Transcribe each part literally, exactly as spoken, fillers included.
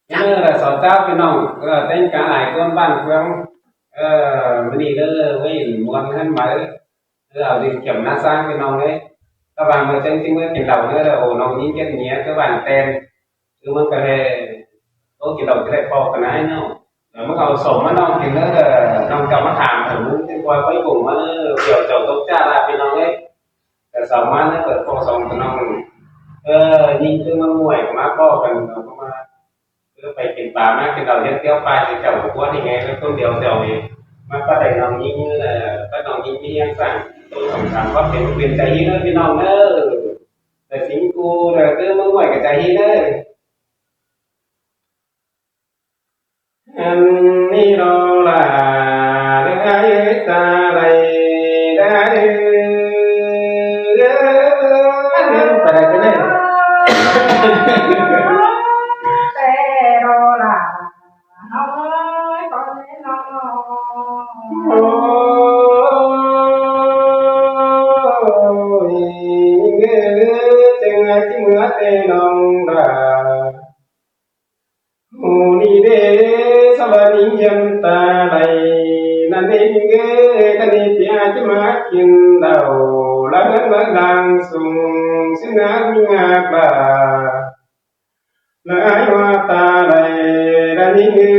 Nháư là sổ cháo ꞌpi ꞌnọng, ꞌtếng cá lai ꞌcốn bản ꞌphướng, ꞌmự ꞌnị ꞌlớ ꞌvạy ꞌmuôn ꞌhướn máư, au đi kiểm ꞌná ꞌsáng ꞌpi ꞌnọng ꞌnớ. Cá bản ꞌmự ꞌchớ ꞌchí ꞌmứa kin đaư ꞌnớ, ổ ꞌnọng ꞌnhính ꞌchớ ꞌnhía cá bản ꞌtén, ꞌcứ ꞌmứa cá ꞌlẹ, ꞌcọ kin đaư ꞌchí ꞌlẹ ꞌpọ cá ꞌnái ꞌnớ. Lỏ ꞌmứa au sổ ꞌmá ꞌnọng kin ꞌnớ, ꞌnọng ꞌchọ ꞌmá tham ꞌtáng ꞌtếng ꞌquá ꞌpáy củng ꞌmá ꞌnớ, kiẻo chảu tốc chạ ꞌlạ ꞌpi ꞌnọng ꞌnớ. Lỏ sổ ꞌmá ꞌnớ, ꞌpưa ꞌpọ sổ ꞌpi ꞌnọng, ꞌnhính ꞌcứ ꞌmá ꞌmuôn ꞌmá ꞌpọ căn ꞌnọng ꞌmá ꞌcứ pay kin pá ꞌmá kin đaư ꞌdệt tiếu ꞌpá ꞌchí chảu ꞌcọ ꞌquá đi ꞌngáy ꞌlớ ꞌcốn điêu chảu ꞌnị. ꞌMá ꞌpá đảy ꞌnọng ꞌnhính ꞌnớ, ꞌpá ꞌnọng ꞌnhính ꞌmí ꞌhéng săng, ꞌtố song săng ꞌcọ pên pên chaư ꞌhí ꞌnớ ꞌpi ꞌnọng ꞌnớ. Lỏ sính cu lỏ ꞌcứ ꞌmá ꞌmuôn ꞌcọ chaư ꞌhí ꞌnớ. Ăn ꞌnị ꞌló lả, đảy ꞌhại ơi ta đảy, đảy ơi. Pay đảy ꞌcứ ꞌnị. Té ꞌló lả, ꞌnọng ơi, con ơi ꞌnọng. Ôi, ꞌnhính ơi, ꞌchớ ꞌnị ꞌchí ꞌmứa té ꞌnọng đảy. Hô ꞌnị đé, sa ꞌva ꞌnhính ꞌhiến ta đảy, ꞌnặn ꞌnhính ơi, ꞌcọ ꞌnị ꞌpi ꞌchí ꞌmá kin đaư, lả ꞌhướn ꞌmá lăng sung, ꞌsứ ngák ꞌmí ngák lả. Lả ải ꞌhua ta đảy, đa ꞌnhính ơi.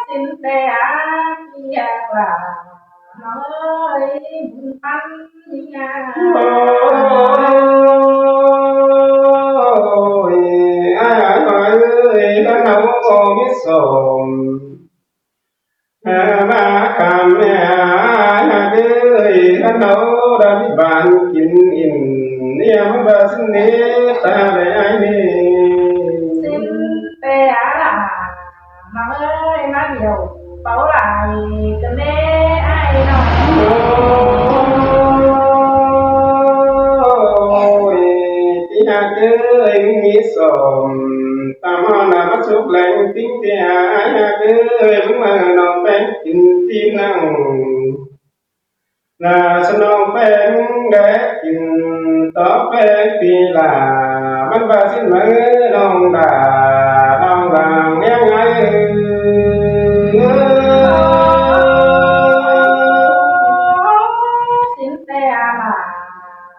Sính té ải ꞌpi lả. Ôi, ải ꞌhua ơi, ꞌhướn ꞌháu ꞌcọ ꞌmí sôm. Ơ, ꞌmá kham ꞌmí ải ꞌhua ơi, ꞌhướn ꞌháu đa ꞌmí ban kin ỉn, ꞌnị ꞌmá ꞌva sính ꞌnị ta đảy ải ꞌnị. Sính té ải lả. Ơ, ꞌmá điêu, páo lai, ꞌcọ ꞌmí ải ꞌnọng. Ôi, ꞌpi ꞌhặc ơi, ꞌmí sôm, ta ꞌmá ꞌna ꞌmá súc leng ꞌpính ꞌpi ꞌhặc ơi, ꞌmá ꞌnọng ꞌpéng kin ꞌti ꞌnọng. Lả ꞌsướng ꞌnọng ꞌpéng đảy kin tó ꞌpéng ꞌpi lả, ꞌmắn ꞌva sính ꞌmá ꞌnọng lả, ꞌnọng lả ꞌnhắng ải ơi. Sính té ải lả,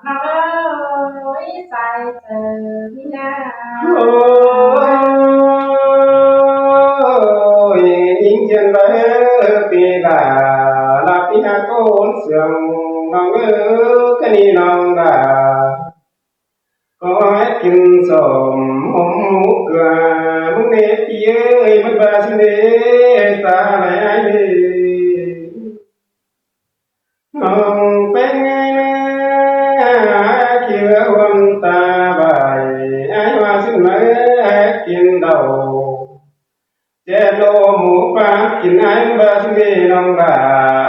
ꞌnọng ơi, sai chaư ꞌnhá. Ôi, ꞌnhính ꞌchiến ꞌva ꞌpi lả, lả ꞌpi ꞌhặc ꞌcốn sương, ꞌnọng ơi, ꞌcọ ꞌnị ꞌnọng lả. Có kin sôm hôm hú cưa, ꞌmắn ꞌnị ꞌpi ơi, ꞌmắn ꞌva sính ꞌnị, ta đảy ải ꞌnị. ꞌNọng ꞌpéng ải ꞌnị, ải ꞌcứ ꞌhuôm ta ꞌvạy, ải ꞌhua sính ꞌmá kin đaư. Chén ꞌlô mú ꞌpá kin ải ꞌva sính ꞌnị ꞌnọng lả,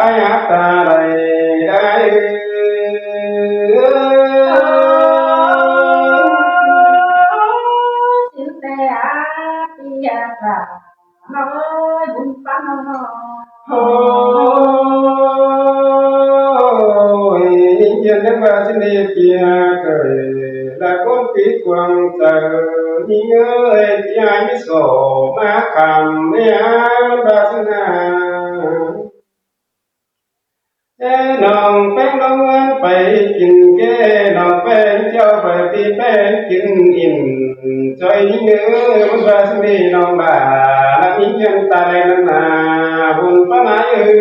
ải ꞌhặc ta đảy, đảy ơi. Sính té ải ꞌpi ꞌhặc lả. Ôi, bun ꞌpắn ꞌnọng. Ôi, ꞌnhính ꞌchiến ꞌva sính ꞌnị ꞌpi ꞌhặc ơi, lả ꞌcốn ꞌpi cuông chaư, ꞌnhính ơi, ꞌpi ꞌhặc ꞌmí sổ ꞌmá kham ꞌmí ꞌhặc ꞌva sính ꞌnị. Ê, ꞌnọng ꞌpéng ꞌlống ꞌngớn pay kin ké, ꞌnọng ꞌpéng ꞌchạu pay ꞌpi ꞌpéng kin ỉn, ꞌchoi ꞌnhính ơi, ꞌmắn ꞌva sính ꞌnị ꞌnọng lả, lả ꞌnhính ꞌchiến ta đảy ꞌnặn ꞌna, bun ꞌpắn ải ơi.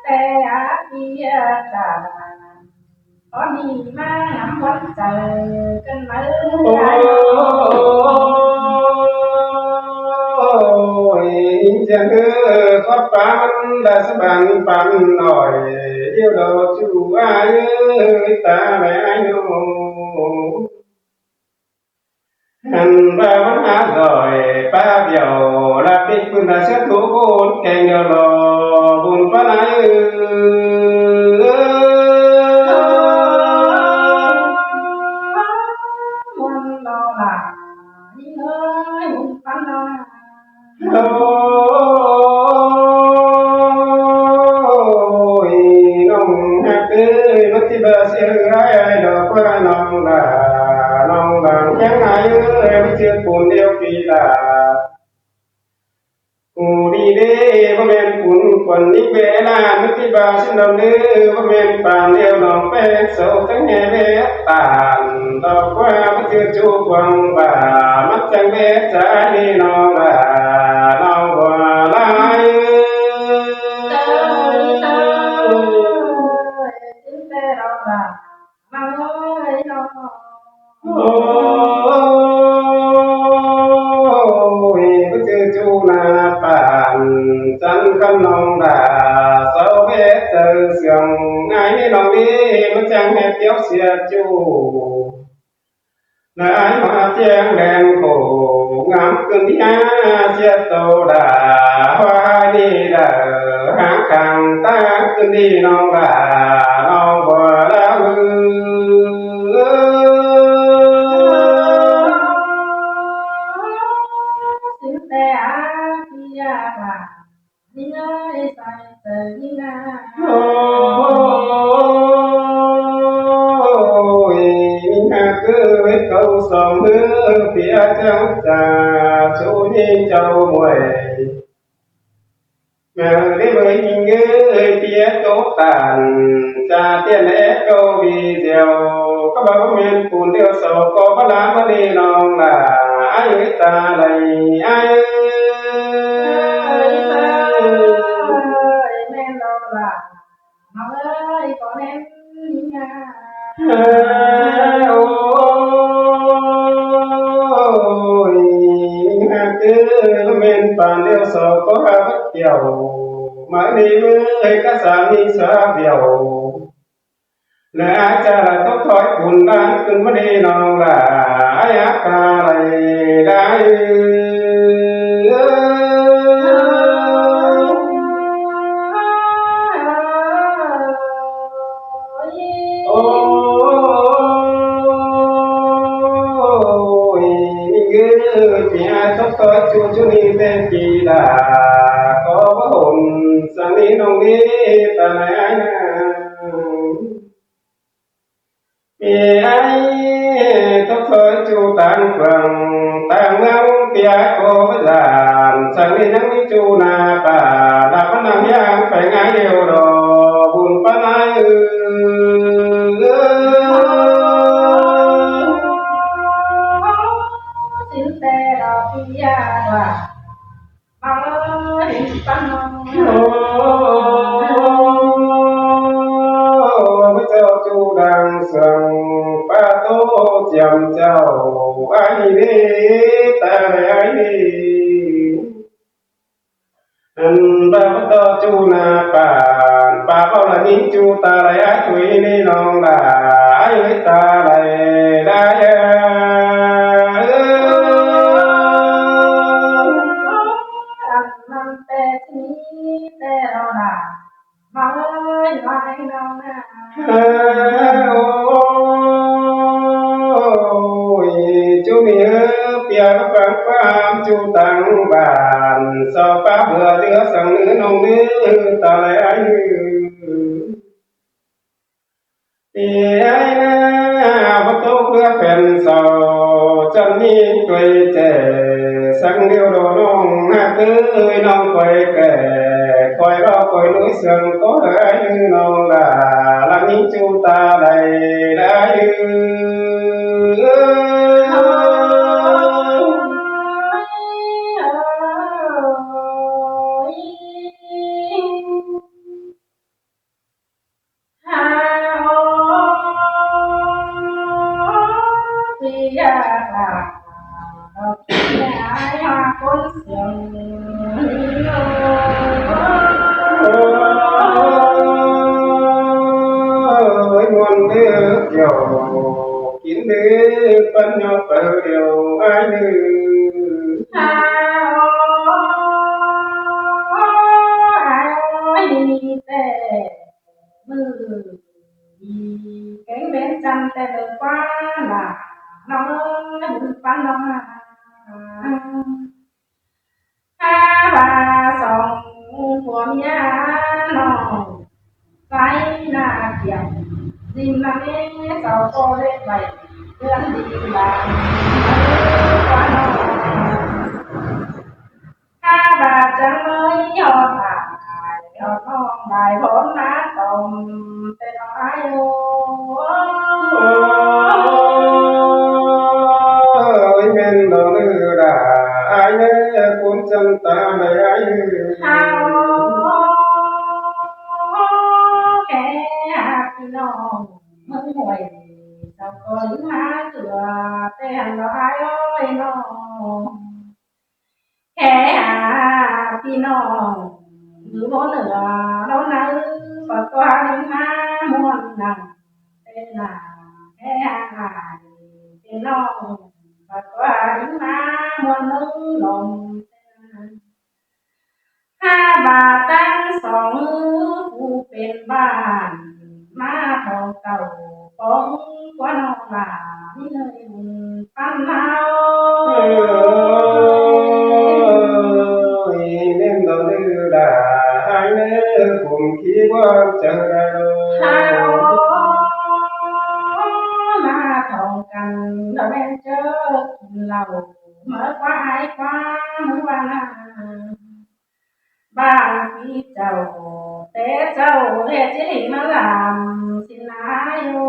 Té ải ꞌpi ꞌhặc lả. Có đi ꞌmá ngắm quán trời cơn máu. Ôi, ꞌnhính ꞌchiến ơ, có ꞌpá ꞌmắn đa sa ban păn ꞌnọi, điêu đo chu ải ơi, ta đảy ải ꞌnị. Hăn ꞌva ꞌmắn hák ꞌdội ꞌpá bẻo, lả ꞌpính ꞌpứng đa sớt ꞌlú ꞌcốn keng điêu lo, bun ꞌpắn ải ơi. Bun lo lả, ꞌnhính ơi, bun ꞌpắn ải. Ôi, sia ơi, ơi, đỏ quê nong là, nong là nhắn ai ơi, mới chưa buồn yêu kỳ lạ. Ù đi đê, bố men cún quần đi bé là, nước đi bà xin đồng đê, bố men bàn yêu lòng bé, sầu tánh nghe bé tàn, đỏ quê, mới chưa chu quăng bà, mắt trăng bé, trái đi nong là, nong quà lai. Ôi, bố chư chu na bản chăn khăn nong đà, sau bé chư sương, ai nê nong đi, bố chăng hét kéo sia chu. Nơ ai hoa chiang đen khổ, ngắm cơn đi á, sia tàu đà, hoa đi đà, háng khang ta cơn đi nong đà, nong bò đà hư. Ôi, Minh Hà cứ với câu sông hứa phía trắng trà, chú nhi châu muội. Mẹ đi với Minh Hà, ơi, phía chỗ tàn, cha tiên é câu đi dèo, có bao miền phun điêu sầu, có bao lá mà đi nong là, ai ơi ta lầy, ai ơi. Ôi, men đâu là, nó ơi, có nên Minh Hà. Ôi, Minh Hà cứ men phun điêu sầu, có bao kiểu, mà đi với các xã, đi xã biểu. Lơ ai cha là tốc thói cún đan cưng mất đi nong là ai ác ta lầy đai. Ôi, Minh Hà, thì ai tốc thói chu chu ni tên kỳ lạ, có hồn sang đi nong đi ta lầy ai nà. Ê ai, tốc thói chu tang phường, tang ngắm pia cô với làn, sang đi nắng chu na bà, đạp bắt nắng yang phải ngái điều đồ, bùn bắt ai ư. Xin tê đỏ pia đỏ. Ôi, châu chu đang sương, pa tô chiêm châu, ai đi, ta lầy ai đi. Ăn ba bắt tô chu na pa, pa bao là nín chu ta lầy ai, chuối đi nong là ai, ơi ta lầy, đa ya. Ăn măng tê chi tê đỏ đỏ. Ôi, chu mi ơ, pia bác bác bác, chu tăng bản, sao bác bữa giữa sang nữ nông nữ, ta lầy ai. Ê ai na, bác tô bữa phèn sao, chân ni tuổi trẻ, sang điêu đồ nông, nà tứ nông quay kẻ, quay bao quay núi sương, có hơi nông là, là những chu ta đây, đây. Ôi, muôn đứa kiểu kín đứa phân nhau tớ đều ai đứa. Ai ơi, tê mư, kéng bến chăn tê lơ qua là nó mư phan nó. Há ba song phua mía nong, sai na kiang, di Sim ꞌnặn ꞌnị, sau ꞌcọ ꞌlẹo đảy ꞌhướn đi ꞌlạ, ꞌmá ꞌquá ꞌnọng. Hák bát chắng ꞌmới ꞌhọt ải, ꞌhọt ꞌnọng đảy phón ꞌmá tỏm, ꞌtẹ ꞌnọng ải ꞌlới. Ôi, ꞌmen ꞌnọng ꞌlới đa, ải ꞌlới, ꞌcốn chắng ta đảy ải ꞌlới. Hák ꞌkhé ꞌpi ꞌnọng ꞌmướng ꞌhuối, sau ꞌcọ ꞌlới ꞌmá ꞌtưa, ꞌtẹ ꞌhặc ꞌnọng ải ꞌlới ꞌnọng. Hák ꞌpi ꞌnọng ꞌmướng ꞌhôn ꞌnưa ꞌlới ꞌnớ, ꞌpọ ꞌcọ ꞌlới ꞌmá ꞌmuôn nẳng, ꞌtẹ ꞌnạ, hák ải ꞌpi ꞌnọng, ꞌpọ ꞌcọ ꞌlới ꞌmá ꞌmuôn ꞌnớ lom. Hák bát ꞌtáng song ꞌhứ phủ pên ꞌván, ꞌmá thong tảu phóng ꞌquá ꞌnọng lả, ꞌmí ꞌnọi ꞌmún ꞌphắn ꞌnáo. Ôi, ꞌmen ꞌnọng ꞌlới đa, ải ꞌlới, ꞌcốn ꞌkhí ꞌquá chắng đảy ꞌlới. Hák ꞌnọ, ꞌmá thong căn, ꞌlẹo ꞌmen ꞌchớ kin lảu, ꞌmá ꞌquá ải ꞌquá ꞌmướng ꞌván ꞌnạ. Bang ꞌpi chảu, té chảu ꞌlẹo ꞌchí ꞌlính ꞌmá ꞌlắm ꞌsịn ải ꞌlới.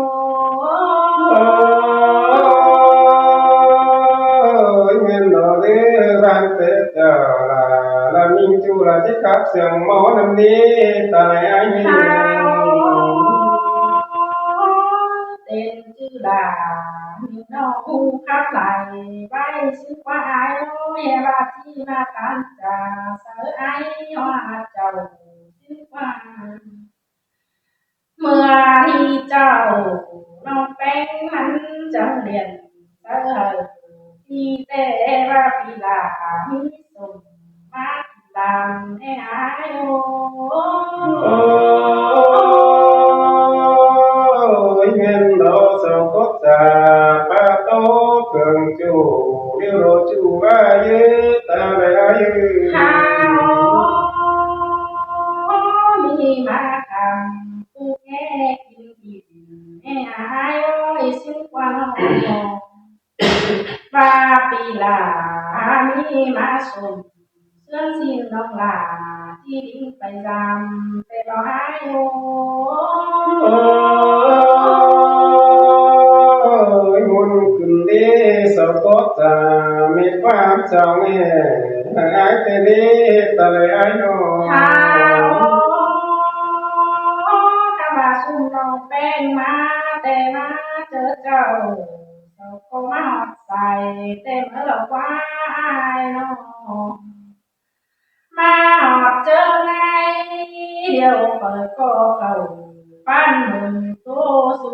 Ôi, ꞌmen ꞌnọng ꞌlới bang té chảu ꞌlạ, ꞌlạ ꞌmính ꞌchu ꞌlạ ꞌchí khắp siêng ꞌmo ꞌnặn ꞌnị, ta đảy ải ꞌlới. Hák ꞌlới, tên ꞌchư đa, ꞌmính ꞌnọng ꞌhụ khắp lai, ꞌvạy ꞌsứ ꞌquá ải ꞌlới, ꞌhứ bát ꞌchí ꞌmá ꞌtán chả, sáư ải ꞌhọt chảu ꞌsứ ꞌquá. ꞌMưa ꞌnị chảu, ꞌnọng ꞌpéng ꞌmắn chắng điên, sáư hảư ꞌpi ꞌtẹ ꞌva ꞌpi lả ꞌmí sôm ꞌmá ꞌpi ꞌlam ꞌnị ải ꞌlới. Ôi, ꞌmen ꞌnọng sau ꞌcọ chả, ꞌpá ꞌtố ꞌcương ꞌchu, ꞌlẹo ꞌlô ꞌchu ꞌva ꞌdệt, ta đảy ải ꞌlới. Hák ꞌnọ, ꞌmí ꞌmá khăm, phủ ꞌkhé kin kin, ꞌnị ải ꞌlới, ꞌsịn ꞌquá ꞌnọng. ꞌVa ꞌpi lả ꞌmí ꞌmá sôm, ꞌsướng ꞌsịn ꞌnọng lả ꞌchí ꞌlính pay dăm, ꞌtẹ ꞌnọng ải ꞌlới. Ôi, ꞌmuôn ꞌcứn ꞌlế sau ꞌcọ chả, ꞌmí ꞌquám chảu ꞌnị, ꞌhặc ải ꞌtẹ ꞌlế, ta đảy ải ꞌlới. Hák ꞌnọ, ꞌkhắm ꞌva sum ꞌnọng ꞌpéng ꞌmá, ꞌtẹ ꞌmá ꞌchớ chảu, sau ꞌcọ ꞌmá ꞌhọt sai, ꞌtẹ ꞌmá ꞌlọ ꞌquá ải ꞌnọ. ꞌMá ꞌhọt ꞌchớ ꞌnị, ꞌlẹo ꞌpưa ꞌcọ khảu ꞌphắn ꞌmướng ꞌtô sú,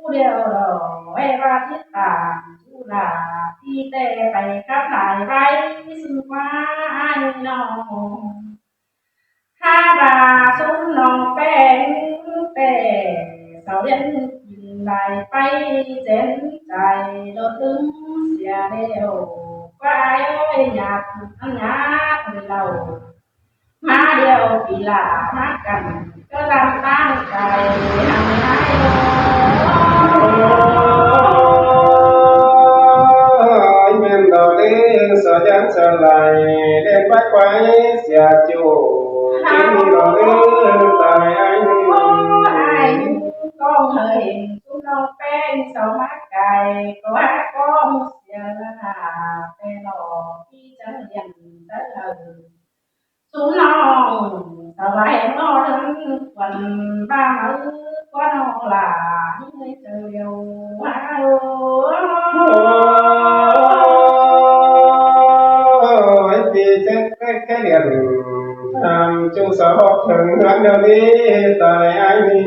ꞌlẹo ꞌlọ ꞌhứ bát ꞌchí tản ꞌchu lả, ꞌpi ꞌtẹ pay khắp lai ꞌvạy ꞌsứ ꞌquá ải ꞌnọ. Hák ꞌva sum ꞌnọng ꞌpéng ꞌtẹ, sau ꞌliến kin lai pay chén chai, ꞌlột ꞌlứm sia ꞌlẹo, ꞌquá ải ꞌlới, nhạt ꞌnặn nhạt ꞌlới lảu. ꞌMá ꞌlẹo ꞌpi lả ꞌmá căn, ꞌcọ ꞌdăm ꞌtáng cai ꞌnặn ải ꞌlới. Ôi, ꞌmen ꞌnọng ꞌlới, sau dán sau lai, ꞌlẹn ꞌvạy ꞌquá ải sia ꞌchu, ꞌchí ꞌnị ꞌnọng ꞌlới, ta đảy ải ꞌlới. Ôi, ải ꞌcóng ꞌhới hên sum ꞌnọng ꞌpéng sau ꞌmá cai, ꞌcọ hák ꞌcóng sia ꞌnặn ꞌnạ, ꞌtẹ ꞌnọng ꞌpi chắng điên sáư hảư sum ꞌnọng, sau ꞌva hên ꞌnọ ꞌnặn, khuôn ꞌva máư ꞌquá ꞌnọng lả, ꞌmí ꞌhới chắng điêu hák ꞌlới. Ôi, ꞌpi chắng ꞌkhé điên, ꞌnặn ꞌchu sau ꞌhọt thửng ꞌhướn ꞌlẹo ꞌnị, ta đảy ải ꞌlới.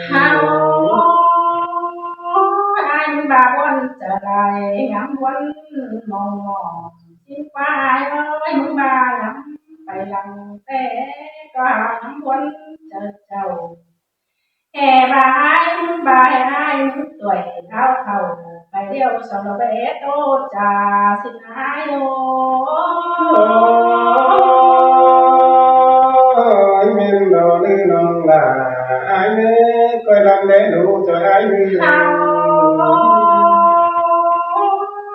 Hák ꞌnọ, ải ꞌmướng ꞌva ꞌmuôn chaư lai, ngắm ꞌmuôn mong mong, ꞌsịn ꞌquá ải ꞌlới, ꞌmướng ꞌva ngắm pay lăng ꞌtẹ, ꞌcọ ngắm ꞌmuôn chaư chảu. Hê ꞌva ải, ꞌmướng ꞌva hê ải, ꞌmướng ꞌtuối tháo khảu, pay ꞌlẹo sau ꞌlọ pay ꞌtố chả ꞌsịn ải ꞌlới. Ôi, ꞌmen ꞌnọng ꞌlới ꞌnọng lả, Ai ꞌnớ, ꞌcoi ꞌlăm đé ꞌlụk ꞌchoi ai ꞌnớ. Hao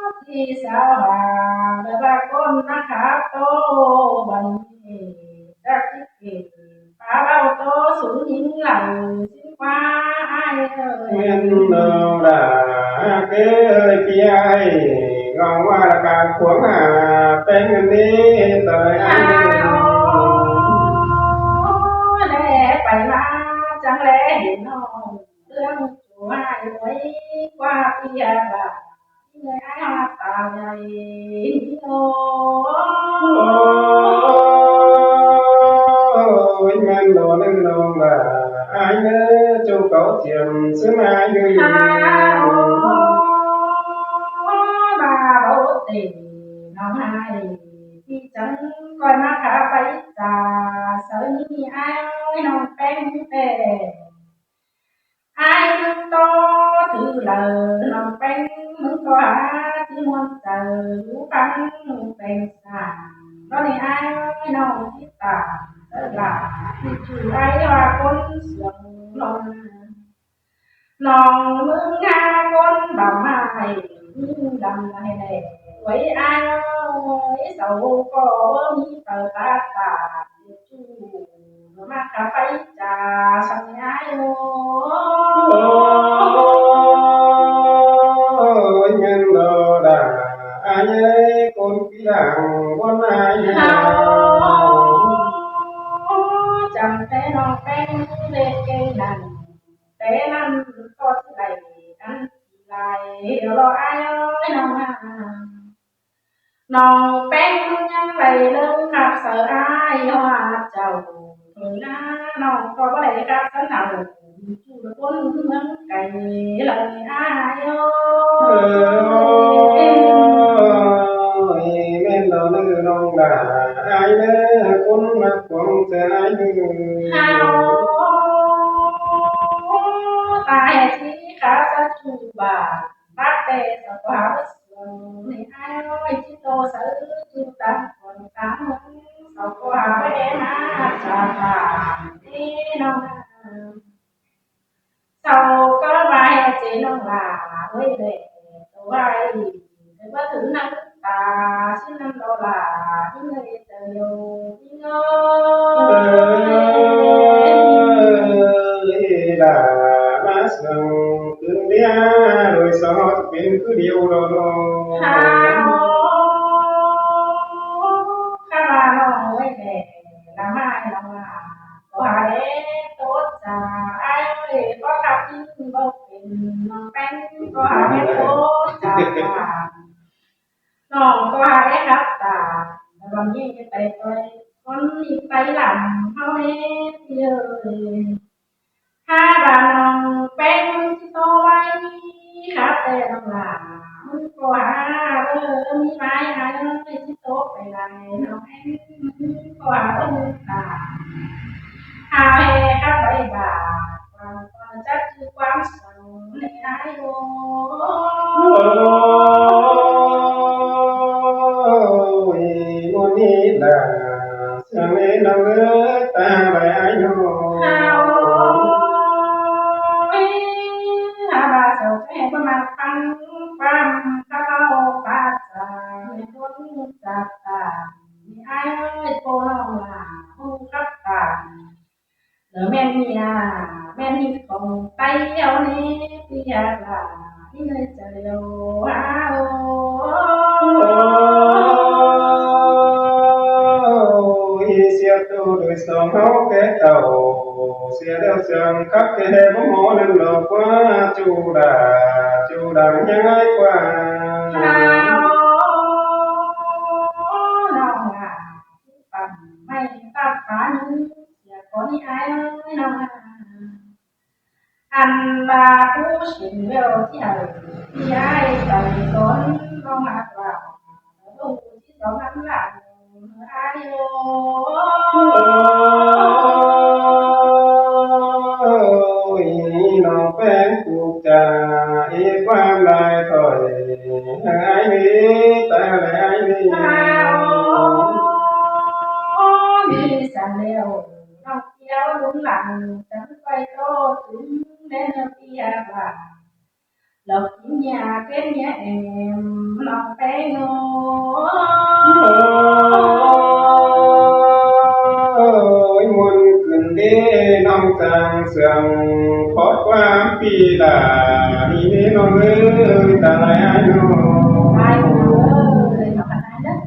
ꞌchí sao hả, ꞌlẹo ꞌva ꞌcốn ꞌmá khắp ꞌtố bón ꞌnị, chắc ꞌchí kỉ pá ꞌvạu ꞌtố sung ꞌhịn lăng ꞌsịn ꞌquá ai ơi. ꞌMen ꞌnọ đa, kê ơi ꞌpi ai, ꞌnọng ꞌva ꞌlạ ca khuống hả, ꞌpéng ꞌnị ꞌtoi ai ꞌnớ. Hao đé pay ꞌmá chắng đé hên ꞌnọng ꞌlưỡng ꞌchu ai ꞌlới ꞌquá ꞌpi ai ꞌva. Người ai ꞌhọt ta đảy. Ôi, ꞌmen ꞌnọ ꞌnưng ꞌnọng ꞌva, ai ꞌnớ, ꞌchu cáu chiêm ꞌsứ ai ꞌnớ. Hao ꞌva báu tỉnh ꞌnọng ai, ꞌchí chắng ꞌcoi ꞌmá khả pay chả, sau ꞌnị ai ơi ꞌnọng ꞌpéng ꞌtẹ. Ai ꞌmứng ꞌtố thứ lỏ ꞌnọng ꞌpéng ꞌmứng ꞌcọ hả ꞌchí ꞌmuôn chaư dú ꞌphắng ꞌpéng sảng. Báu ꞌnị ai ꞌnọng ꞌchí tả ꞌtớ lả ꞌchí ꞌchu ai ꞌva ꞌcốn sương ꞌnọng. ꞌNọng ꞌmứng ꞌhá ꞌcốn đăm ꞌmá ꞌhại ꞌmí đăm ꞌhại đảy. Ôi ai ơi, sau ꞌcọ báu ꞌmí taư ta tả ꞌchu ꞌmá khả pay chả sau ꞌnị ai ơi. Ôi, ꞌmen ꞌnọ đa, ai ơi, ꞌcốn ꞌpi lăng ꞌcốn ai ơi. Hao chắng té ꞌnọng ꞌpéng lết kêng nẳng, té ꞌnặn ꞌcọ ꞌchí đảy ăn ꞌchí lai lo ai ơi ꞌnọng à. ꞌNọng ꞌpéng ꞌmứng ꞌnhắng đảy ꞌlớng khắp sau ai ꞌhọt chảu. Thôi ꞌna ꞌnọng ꞌcọ báu đảy khắp sắng hảư, ꞌchu ꞌcốn ꞌmướng cay lăng ai ơi. Ôi, ꞌmen ꞌnọ ꞌnưng ꞌnọng đa, ai ꞌnớ, ꞌcốn ꞌmá khuống ꞌchoi ai ꞌnớ. Hao ta ꞌhế ꞌchí khả sa ꞌchu ꞌva, bác ꞌtẹ sau ꞌcọ hả báu sương ꞌnị ai ơi, ꞌchí ꞌtố sau ꞌchu tăm khuôn tăm ꞌmướng, sau ꞌcọ hả báu đé ꞌmá chả tả ꞌnị ꞌnọng. Sau ꞌcọ ꞌva ꞌhế ꞌchí ꞌnọng lả, ôi đé, ꞌtố ꞌva ꞌnị, ꞌtẹ báu thử ꞌnặn ta, ꞌsịn ꞌnặn lo lả, ꞌnị ꞌnị ꞌchớ điêu, ꞌnị ơi. Ôi, đa, ꞌmá sương ꞌcứn ꞌlía, đuổi sau ꞌhọt pên cứ điêu lo lo. Hao, khả ꞌva ꞌnọng ôi đé, lả ꞌmá ꞌnọng lả. ꞌCọ hả đé ꞌtố chả ai ơi, ꞌcọ khắp ꞌnị báu pên ꞌnọng ꞌpéng, ꞌcọ hả đé ꞌtố chả. ꞌNọng ꞌcọ hả đé khắp ta, bón ꞌnị pay ꞌtoi, bón ꞌnị pay lăm ꞌháu ꞌnị ꞌpi ơi. Hả ꞌva ꞌnọng ꞌpéng ꞌchí ꞌtố ꞌvạy, khắp ꞌtẹ ꞌnọng lả, ꞌmứng ꞌcọ hả báu ꞌmí ꞌmái ai ơi, ꞌchí ꞌtố pay lai ꞌnọng ꞌpéng, ꞌmứng ꞌcọ hả báu ꞌmí ta. Hao ꞌhế khắp ꞌvạy ꞌva, ꞌquám ꞌcọ chắc ꞌchư ꞌquám sau ꞌnị ai ơi. Ôi, ꞌmướng ꞌnị đa, sương ꞌnị ꞌnọng ꞌnớ, ta đảy ai ꞌnớ. Hao ơi, hả ꞌva sau ꞌchí ꞌhế báu ꞌmá ꞌphắng ꞌquám khả ꞌvạu pá chả, ꞌmí ꞌcốn chả ta, ꞌnị ai ơi, ꞌcốn ꞌnọng lả, ꞌcốn khắp ta. Lỏ ꞌmen ꞌnị, ꞌmen ꞌnị khong Tay ꞌháu ꞌnị, ꞌpi ꞌhặc lả, ꞌnị ꞌnị ꞌchớ điêu hả ơi. Ôi, sia ꞌtố đuổi song ꞌháu kẻ tảu, sia ꞌlẹo sương khắp kẻ báu ꞌmó ꞌnặn lo ꞌquá, ꞌchu đa, ꞌchu đa ꞌnhắng ai ꞌquá. Hao, ꞌnọng lả, păm ꞌmạy tắp phá ꞌnưng, sia ꞌcọ ꞌnị ai ơi ꞌnọng à. Ăn ꞌva ꞌcú sên ꞌlẹo ꞌchí hảư ꞌpi ai tảy son ꞌnọng ꞌhặc lả, ꞌlẹo ꞌchí son ꞌnặn lả ai ơi. Ôi, ꞌnọng ꞌpéng puk chả, ꞌquám lai khỏi, hăng ai ꞌnị, ta lai ai ꞌnị. Hao, ꞌmí săng ꞌlẹo, ꞌnọng ꞌchí au lun lăng, chắng ꞌcọ ꞌcọ tứm ꞌlế ꞌnớ ꞌpi ꞌva lỏ kin ꞌnhá ꞌpến ꞌnhá êm ꞌnọng ꞌpéng ꞌnớ. Ôi, ꞌmuôn cứn đé ꞌnọng ꞌchang sương, khót ꞌquám ꞌpi lả ꞌnị ꞌnọng ới, ta lai ai ꞌnớ. Ai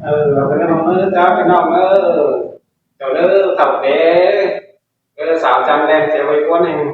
ꞌnớ, ꞌnọng ới, chảu ꞌnọng ới, chảu ꞌnớ, thảu pé, ơ, sáo chăm ꞌlẹng sia ꞌvạy ꞌcuốn ꞌnưng.